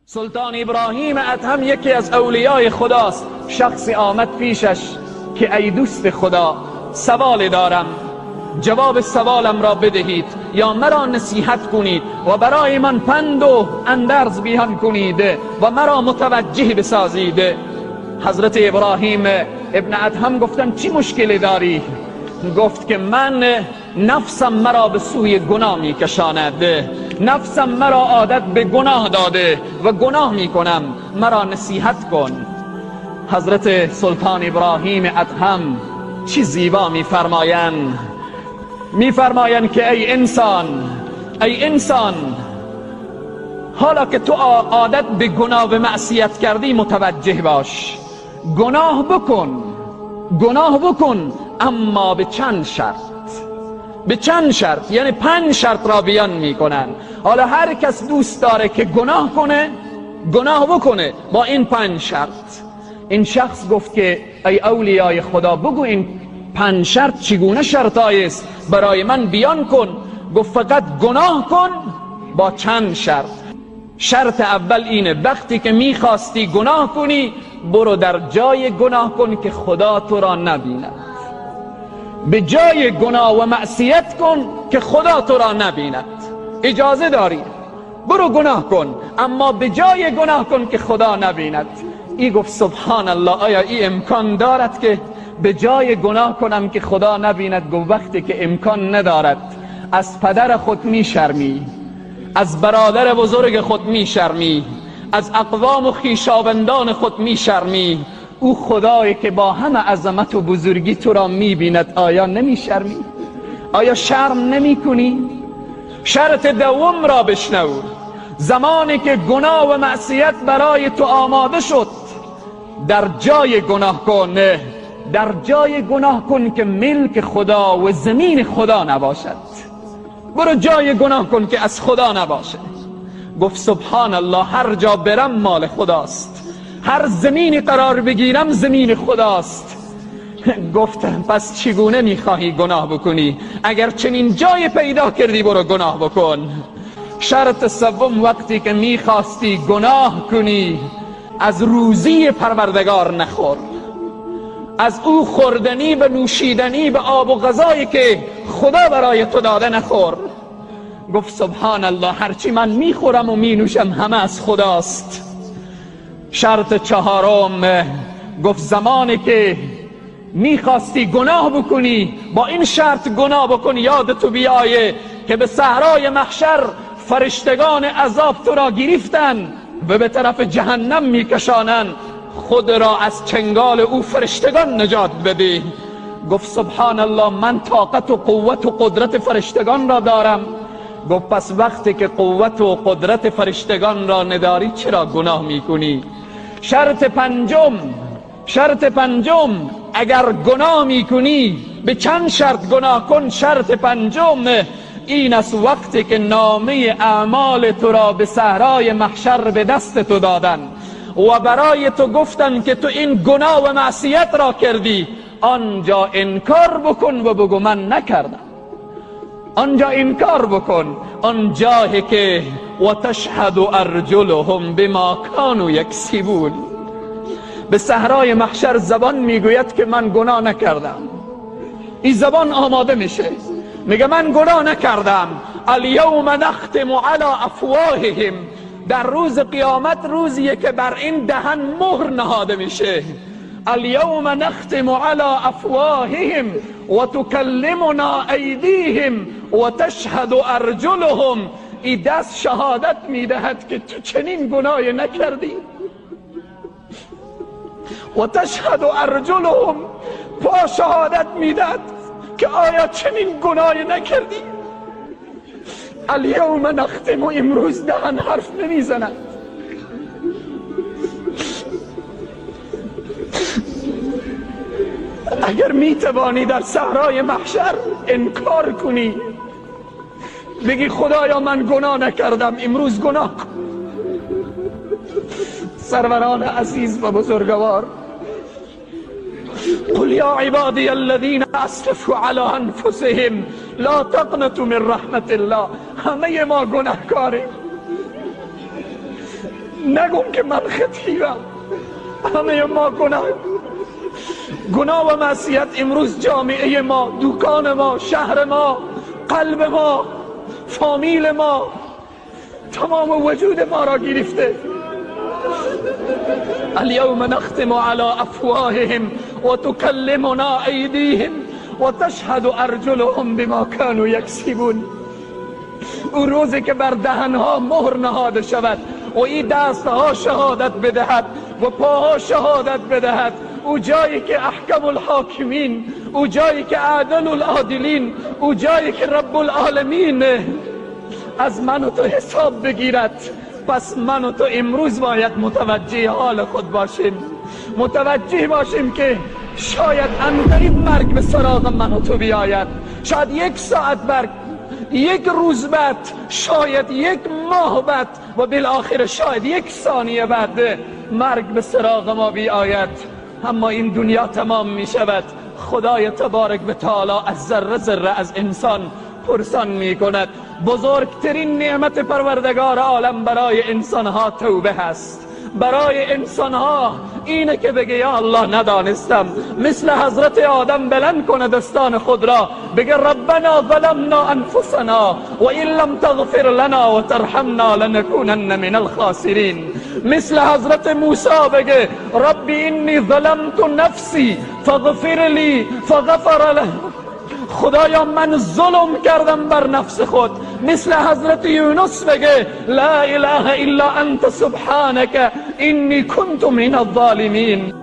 سلطان ابراهیم ادهم یکی از اولیای خداست. شخصی آمد پیشش که ای دوست خدا، سوال دارم، جواب سوالم را بدهید یا مرا نصیحت کنید و برای من پند و اندرز بیان کنید و مرا متوجه بسازید. حضرت ابراهیم ابن ادهم گفتن چی مشکلی داری؟ گفت که من نفسم مرا به سوی گناه میکشاند، نفسم مرا عادت به گناه داده و گناه میکنم، مرا نصیحت کن. حضرت سلطان ابراهیم ادهم چی زیبا میفرمایند، میفرمایند که ای انسان، ای انسان، حالا که تو عادت به گناه و معصیت کردی متوجه باش، گناه بکن، گناه بکن، اما به چند شرط، به چند شرط، یعنی 5 شرط را بیان میکنن. حالا هر کس دوست داره که گناه کنه، گناه بکنه با این 5 شرط. این شخص گفت که ای اولیای خدا، بگو این 5 شرط چگونه شرطایی است، برای من بیان کن. گفت فقط گناه کن با چند شرط. شرط اول اینه، وقتی که میخواستی گناه کنی برو در جای گناه کن که خدا تو را نبیند. به جای گناه و معصیت کن که خدا تو را نبیند. اجازه داری برو گناه کن، اما به جای گناه کن که خدا نبیند. ای گفت سبحان الله، آیا ای امکان دارد که به جای گناه کنم که خدا نبیند؟ گفت وقتی که امکان ندارد، از پدر خود میشرمی، از برادر بزرگ خود میشرمی، از اقوام و خویشاوندان خود میشرمی، او خدایی که با همه عظمت و بزرگی تو را میبیند آیا نمیشرمی؟ آیا شرم نمیکنی؟ شرط دوم را بشنو، زمانی که گناه و معصیت برای تو آماده شد در جای گناه کن، در جای گناه کن که ملک خدا و زمین خدا نباشد. برو جای گناه کن که از خدا نباشه. گفت سبحان الله، هر جا برم مال خداست، هر زمینی قرار بگیرم زمین خداست. گفتم پس چگونه میخواهی گناه بکنی؟ اگر چنین جای پیدا کردی برو گناه بکن. شرط سوم، وقتی که میخواستی گناه کنی از روزی پروردگار نخور، از او خوردنی و نوشیدنی و آب و غذایی که خدا برای تو داده نخور. گفت سبحان الله، هرچی من میخورم و مینوشم همه از خداست. شرط چهارم، گفت زمانی که میخواستی گناه بکنی با این شرط گناه بکنی، یاد تو بیایه که به صحرای محشر فرشتگان عذاب تو را گرفتن و به طرف جهنم میکشانن، خود را از چنگال او فرشتگان نجات بده. گفت سبحان الله، من طاقت و قوت و قدرت فرشتگان را دارم. گفت پس وقتی که قوت و قدرت فرشتگان را نداری چرا گناه میکنی؟ شرط پنجم، شرط پنجم، اگر گناه میکنی به چند شرط گناه کن. شرط پنجم این است، وقتی که نامه اعمال تو را به صحرای محشر به دست تو دادن و برای تو گفتن که تو این گناه و معصیت را کردی، آنجا انکار بکن و بگو من نکردم. آنجا انکار بکن، آنجا که و تشهد ارجلهم بما کانوا یکسبون. به صحرای محشر زبان میگوید که من گناه نکردم. این زبان آماده میشه، میگه من گناه نکردم. الیوم نختم علی افواههم. در روز قیامت روزیه که بر این دهن مهر نهاده میشه. الیوم نختم علی افواههم و تکلمنا ایدیهم و تشهد ارجلهم. ای دست شهادت میدهد که تو چنین گناهی نکردی. و تشهد ارجلهم، پا شهادت میدهد که آیا چنین گناهی نکردی. الیوم نختم، و امروز دهن حرف نمیزند. اگر میتوانی در صحرای محشر انکار کنی، بگی خدایا من گناه نکردم، امروز گناه کن. سروران عزیز و بزرگوار، قل یا عبادی الذین اسرفوا علی انفسهم لا تقنطوا من رحمت الله. همه ما گناهکاریم. نگم که من خطیبم. همه ما گناه، گناه و معصیت امروز جامعه ما، دکان ما، شهر ما، قلب ما، فامیل ما، تمام وجود ما را گرفته. اليوم نختم على افواههم وتكلمنا ايديهم وتشهد ارجلهم بما كانوا يكسبون. او روزی که بر دهنها مهر نهاده شود و این دستها شهادت بدهد و پاها شهادت بدهد، او جایی که احکم الحاکمین، او جایی که عدل العادلین، او جایی که رب العالمین از من و تو حساب بگیرد. پس من و تو امروز باید متوجه حال خود باشیم، متوجه باشیم که شاید عنقریب مرگ به سراغ من و تو بیاید، شاید یک ساعت بعد، یک روز بعد، شاید یک ماه بعد و بالاخره شاید یک ثانیه بعد مرگ به سراغ ما بیاید. اما این دنیا تمام می شود. خدای تبارک و تعالی از ذره ذره از انسان پرسان می کند. بزرگترین نعمت پروردگار عالم برای انسانها توبه هست. برای انسانها اینه که بگه یا الله ندانستم، مثل حضرت آدم بلند کنه دستان خود را بگه ربنا ظلمنا انفسنا و این لم تغفر لنا و ترحمنا لنکونن من الخاسرین. مثل حضرت موسی بگه ربی انی ظلمت نفسی فاغفر لی فغفر له. خدایا من ظلم کردم بر نفس خود. مثل حضرت یونس بگه لا اله الا انت سبحانك انی كنت من الظالمین.